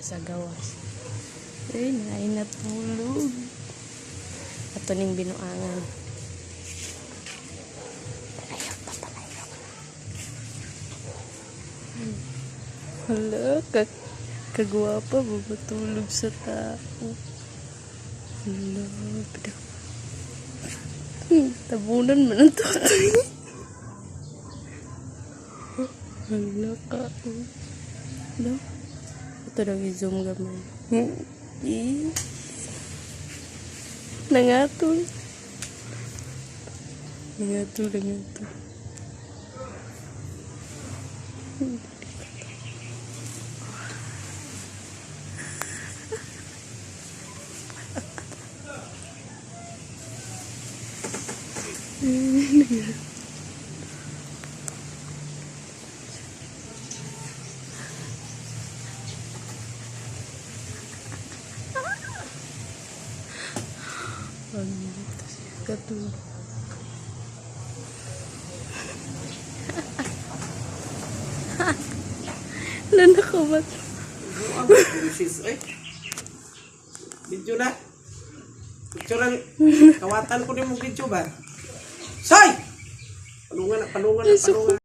Siya sa gawas. Ay, naay natulog. Ato ning binuangan. Palayok pa, palayok. Hala, kagwapa, babatulog sa tao. Hala, pida. Tabunan man ang tutoy. Hala ka. Oh. Hala. Ito daw i-zoom gamay. Eh. Nangatol. Nangatol, nangatol. Ano ito siya katulog. Hala, nakamat. Buang sis oy. Video na. Picturean kawatan ko nimo video ba. Soy! Palungan na, palungan na, palungan.